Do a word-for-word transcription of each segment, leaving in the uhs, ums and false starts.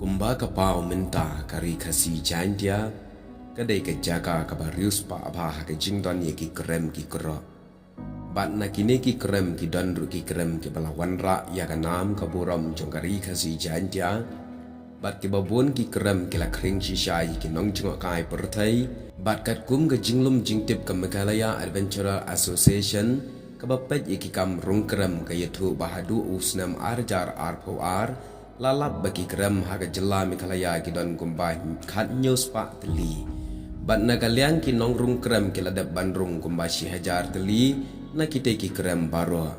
Kumba ka paw mynta, ka Ri Khasi Jaintia ka dei ka jaka kaba riewspah bha ha ka jingdon ïa ki krem ki krok. Bad na kine ki krem ki don ruh ki krem kiba la wanrah ïa ka nam ka burom jong ka Ri Khasi Jaintia. Bad kiba bun ki krem ki la khring shisha ïa ki nongjngohkai pyrthei. Bad katkum ka jinglum jingtip ka Meghalaya Adventurer Association kaba peit ïa ki kam rung krem, ka ïathuh ba haduh u snem ar hajar arphew ar la lap ba ki krem ha ka jylla Meghalaya ki don kumba khathynñiew spah tylli. Bad na ka liang ki nongrung krem ki la dep ban rung kumba shi hajar tylli na kitei ki krem baroh.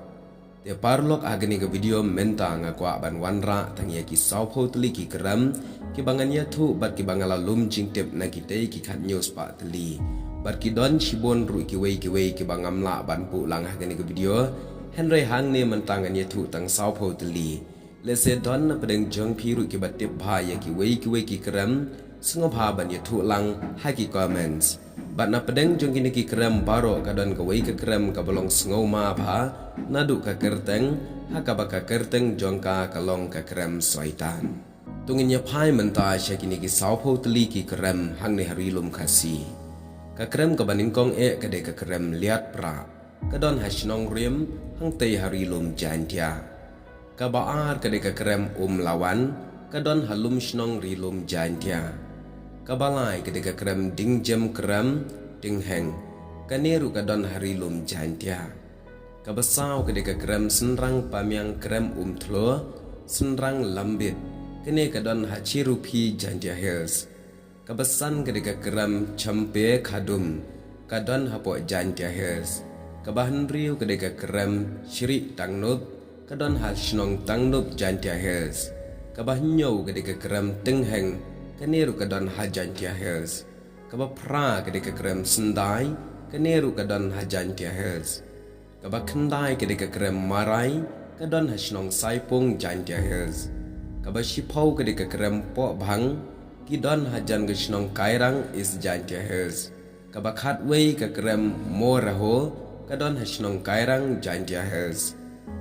Te paralok, ha kane ka video mynta nga kwah ban wanrah tang ïa ki sawphew tylli ki krem kiba ngan ïathuh bad kiba nga la lum jingtip na kitei ki khathynñiew spah tylli. Bad ki don shibun ruh kiwei kiwei kiba ngam lah ban buh lang ha kane ka video. Hynrei hangne mynta ngan ïathuh tang sawphew tylli. Lehse don na pdeng jong phi ruh kiba tip bha ïa kiwei kiwei ki krem, sngewbha ban ïathuh lang ha ki comments. Bad na pdeng jong kine ki krem baroh ka don kawei ka krem kaba long sngewma bha naduh ka kyrteng, ha kaba ka kyrteng jong ka ka long ka krem Soitan. To ngin ïa phai mynta sha kine ki sawphew tylli ki krem hangne ha Ri Lum Khasi. Ka krem kaba nyngkong eh ka dei ka krem Liat Prah, ka don ha Shnong Rim, hangtei ha Ri Lum Jaintia. Kaba ar ka dei ka krem Um Lawan, ka don ha Lumshnong, Ri Lum Jaintia. Kaba lai ka dei ka krem Ding Jem Krem Ting Heng, kane ruh ka don ha Ri Lum Jaintia. Kaba saw ka dei ka krem Synrang Pamiang Krem Um Thlur, Synrang Lambit, kane ka don ha Chiruphi, Jaintia Hills. Kaba san ka dei ka krem Champe Khadum, ka don hapoh Jaintia Hills. Kaba hynriew ka dei ka krem Shri Tangnup, ka don ha Shnong Tangnup, Jaintia Hills. Kaba hynñiew ka dei ka krem Ting Heng, kane ruh ka don ha Jaintia Hills. Kaba phra ka dei ka krem Syndai, kane ruh ka don ha Jaintia Hills. Kaba khyndai ka dei ka krem Marai, ka don ha Shnong Saipung, Jaintia Hills. Kaba shiphew ka dei ka krem Pohbhang, ki don hajan ka Shnong Kairang, East Jaintia Hills. Kaba khatwei ka krem Moraho, ka don ha Shnong Kairang, Jaintia Hills.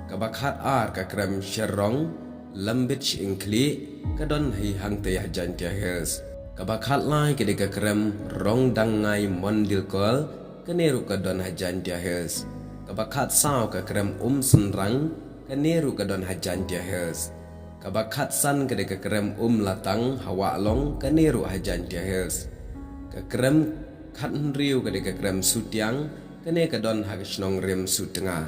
Kaba khatar ka krem Sherong Lambit Shyieng Khlieh, ka don hi hangtei ha Jaintia Hills. Kaba khatlai ka dei ka krem Rong Dangngai Mondulkiri, kane ruh ka don ha Jaintia Hills. Kaba khatsaw ka krem Um Synrang, kane ruh ka don ha Jaintia Hills. Kaba khatsan ka dei ka krem Um Latang ha Wahlong, kane ruh ha Jaintia Hills. Ka krem khathynriew ka dei ka krem Sutiang, kane ka don ha ka Shnong Rim Sutnga,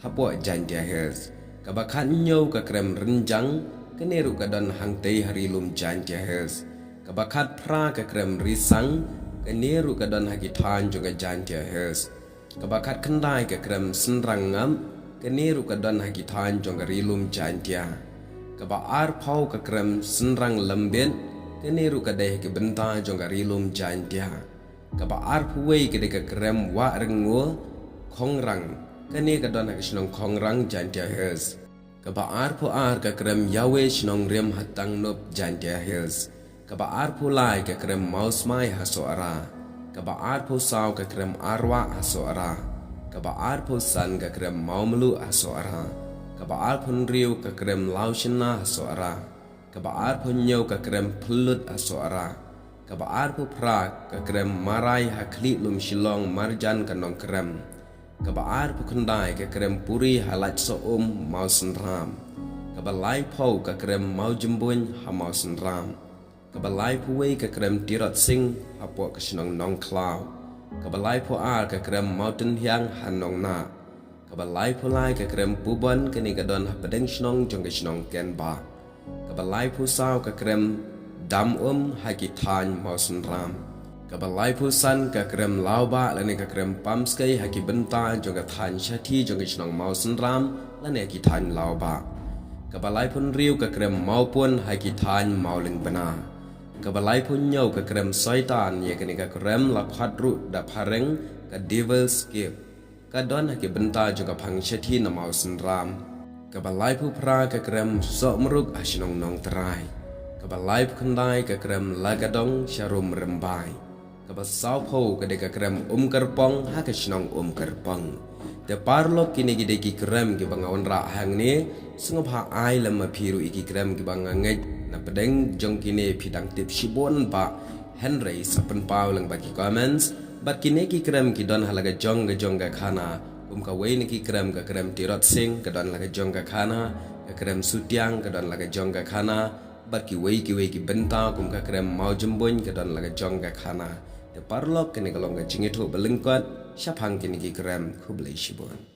hapoh Jaintia Hills. Kaba khathynñiew ka krem Rynjang, kane ruh ka don hangtei ha Ri Lum, Jaintia Hills. Kaba khatphra ka krem Risang, kane ruh ka don ha ki thaiñ jong ka Jaintia Hills. Kaba khatkhyndai ka krem Synrang Ngap, kane ruh ka don ha ki thaiñ jong ka Ri Lum, Jaintia. Kaba arphew ka krem Synrang Lambit, kane ruh ka dei ha ki bynta jong ka Ri Lum, Jaintia. Kaba arphew wei ka dei ka krem Wah Ryngngo Khongrang, kane ka don ha ka Shnong Khongrang, Jaintia Hills. Kaba arphew ar ka krem Ïawei Shnong Rim ha Tangnup, Jaintia Hills. Kaba arphew lai ka krem Mawsmai ha Sohra. Kaba arphew saw ka krem Arwah ha Sohra. Kaba arphew san ka krem Mawmluh ha Sohra. Kaba arphew hynriew ka krem Lawshynna ha Sohra. Kaba arphew hynñiew ka krem Phyllut ha Sohra. Kaba arphew phra ka krem Marai ha Khlieh Lum Shillong, marjan ka Nongkrem. Kaba arphew khyndai ka krem Puri ha Laitsohum, Mawsynram. Kaba laiphew ka krem Mawjymbuin ha Mawsynram. Kaba laiphew wei ka krem Tirot Sing hapoh ka Shnong Nongkhlaw. Kaba laiphew ar ka krem Mawtynhiang ha Nongnah. Kaba laiphew lai ka krem Pubon, kane ka don hapdeng shnong jong ka Shnong Kenbah. Kaba laiphew saw ka krem Dam Um ha ki thaiñ Mawsynram. Kaba laiphew san ka krem Lawbah lane ka krem Pamskei ha ki bynta jong ka thaiñ Shathi jong ka Shnong Mawsynram lane ha ki thaiñ Lawbah. Kaba laiphew hynriew ka krem Mawpun ha ki thaiñ Mawlyngbna. Kaba laiphew hynñiew ka krem Soitan, ïa kane ka krem la khot ruh da phareng ka Devil's Cape. Ka don ha ki bynta jong ka phang Shathi na Mawsynram. Kaba laiphew phra ka krem Sohmruk ha Shnong Nongtrai. Kaba laiphew khyndai ka krem Lagadong Sharum Rymbai. Kaba sawphew ka dei ka krem Umkyrpong ha ka Shnong Umkyrpong. Te paralok, kine ki dei ki krem kiba nga wanrah hangne. Sngewbha ai lem ma phi ruh ïa ki krem kiba nga ngeit Pdeng jong kine phi dang tip shibun bah, hynrei sa pynpaw lang bad ki comments. Bad kine ki krem ki don ha la ka jong ka jong ka khana. Kum kawei na ki krem, ka krem tirot sing, ka don la ka jong ka khana. Ka krem sutiang, ka don la ka jong ka khana. Bad kiwei kiwei ki bynta kum ka krem maw jymbuin, ka don la ka jong ka khana. Te paralok, kane ka long ka jingïathuh ba lyngkot shaphang kine ki krem. Khublei shibun.